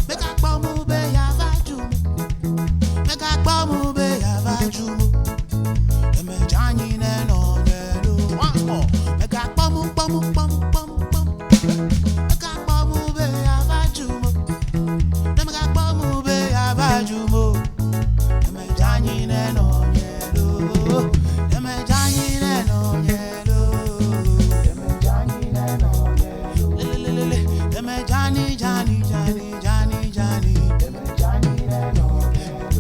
Megakpɔ mo be yeava dzu mo. Megakpɔ mo be yeava dzu mo. Emedzanyi nenɔ nye lo. Once more. Megakpɔ mo, kpɔ mo, kpɔ mo, kpɔ mo, kpɔ mo. Megakpɔ mo be yeava dzu mo. Ne megakpɔ mo be yeava dzu mo. Emedzanyi nenɔ nye lo. Emedzanyi nenɔ nye lo. Lelelelele. Emedzani, dzani, dzani, dzani, dzani.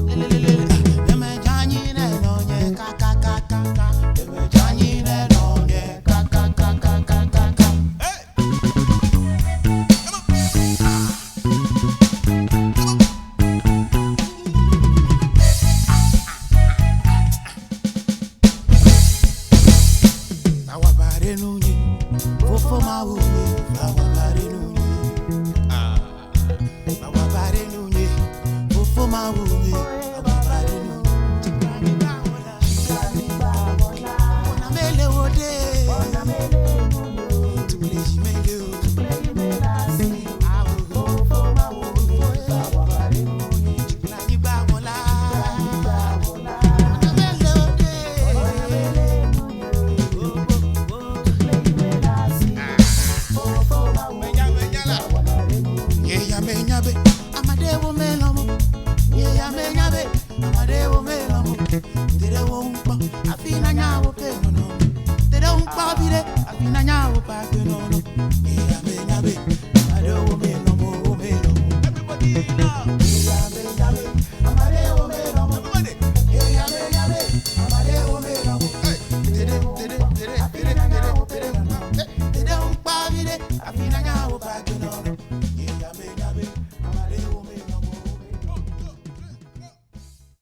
Lelelelele. Emedzanyi nenɔ nye kakakakaka. Emedzanyi nenɔ nye kakakakakaka. Hey! Awabare nunye, fofo mawunye, awabare nunye. Ah, awabare nunye, fofo mawunye, awabare nunye. Ona mele wode, tukule jimele o. Awo, tukula jigba wola. Ona mele wode. Yeya menyabe, amadewo melomo. Yeya menyabe, amadewo melomo. Tere wo nkpɔ, afina nyawo pe nono. Tere wo nkpɔ bire, afina nyawo pa pe nono. Yeya